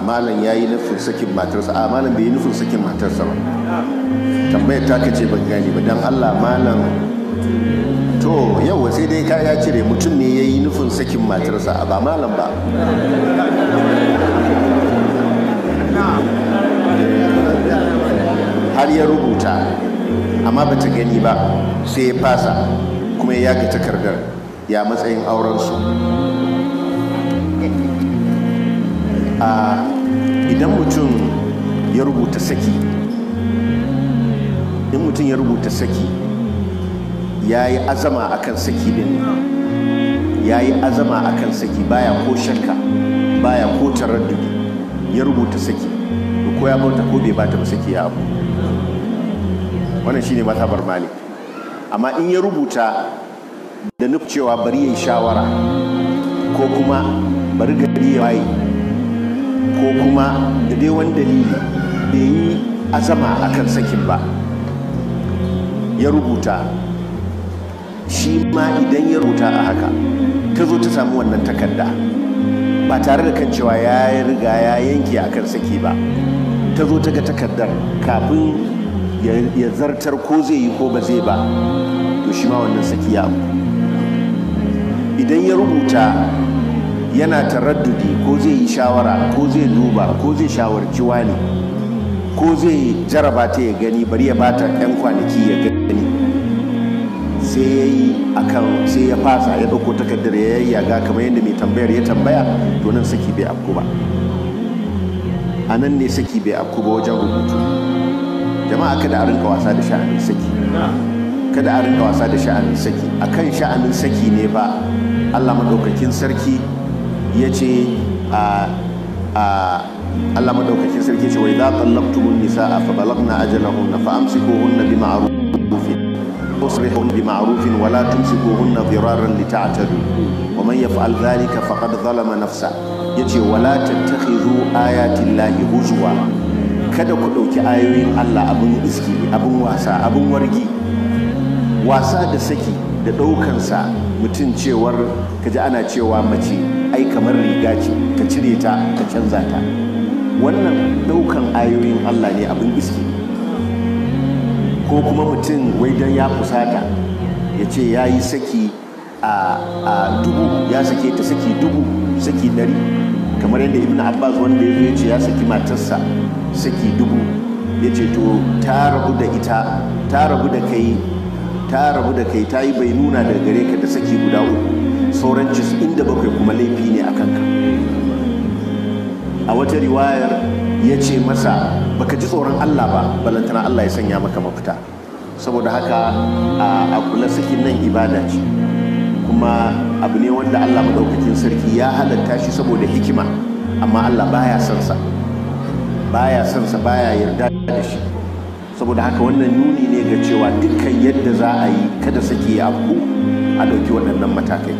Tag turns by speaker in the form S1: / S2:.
S1: Malam ya yi nufin sakin matarsa. A malam bai yi nufin sakin matarsa ba. Tambayar ta kace ban gane ba dan Allah malam. To yau sai dai ka ya cire, mutum ne ya yi nufin sakin matarsa, ba malam ba. Har ya rubuta amma bata gani ba, sai ya fasa kuma ya yaga takardar. Ya matsayin aurensu? Idan mutum ya rubuta saki, in mutum ya rubuta saki, ya yi azama akan saki din, ya yi azama akan saki, baya ko shakka, baya ko taraddudi, ya rubuta saki, ko ya bauta ko bai bata ba, saki ya abu. Wannan shine mazhabar Malik. Amma in ya rubuta da nufin cewa bari yayi shawara, ko kuma bari gari ya waye, ko kuma da dai wani dalili bai yi azama akan sakin ba, ya rubuta, shi ma idan ya rubuta a haka, ta zo ta samu wannan takarda ba tare da kan cewa ya riga ya yanke akan saki ba, ta zo ta ga takardar kafin ya zartar ko zai yi ko ba zai ba, to shi ma wannan saki ya abu. Idan ya rubuta yana taraddudi, ko zai yi shawara, ko zai duba, ko zai shawarci wani, ko zai jaraba ta ya gani, bari ya bata yan kwanaki ya gani, sai ya yi akan, sai ya fasa, ya ɗauko takardar ya yayyaga kamar yadda mai tambayar ya tambaya, to nan saki bai afku ba. A nan ne saki bai afku ba wajen rubutu. Jama'a kada a rinka wasa da sha'anin saki. Kada a rinka wasa da sha'anin saki. Akan sha'anin saki ne ba Allah madaukakin sarki ya ce, Allah madaukakin sarki ce, wa idza tallaqtumun nisaa fa balagna ajalahunna fa amsikuhunna bima'rufin wasrihunna bima'rufin wa la tumsikuhunna dhiraran lita'tadu wa man yaf'al dhalika faqad zalama nafsa. Yace wa la tattakhidhu ayati llahi huzwa. Kada ku ɗauki ayoyin Allah abin iski, abin wasa, abin wargi. Wasa da saki da ɗaukansa mutum cewar kaji ana cewa mace ai kamar riga ce, ka cire ta ka canza ta. Wannan ɗaukan ayoyin Allah ne abin iski. Ko kuma mutum wai dan ya fusata ya ce ya yi saki a dubu, ya sake ta saki 1000, saki 100, kamar yadda Ibn Abbas wanda ya zo ya ce ya saki matarsa saki 1000, ya ce to ta rabu da ita, ta rabu da kai, ta rabu da kai, ta yi bai nuna daga gare ka da saki guda 3, sauran 97 kuma laifi ne a kanka. A wata riwayar ya ce masa baka ji tsoron Allah ba, balantana Allah ya sanya maka mafita. Saboda haka a kula, sakin nan ibada ce, kuma abu ne wanda Allah madaukakin sarki ya halatta shi saboda hikima, amma Allah baya son sa, baya son sa, baya yarda da shi. Saboda haka wannan nuni ne ga cewa dukkan yadda za a yi kada saki ya afku, a ɗauki waɗannan matakai.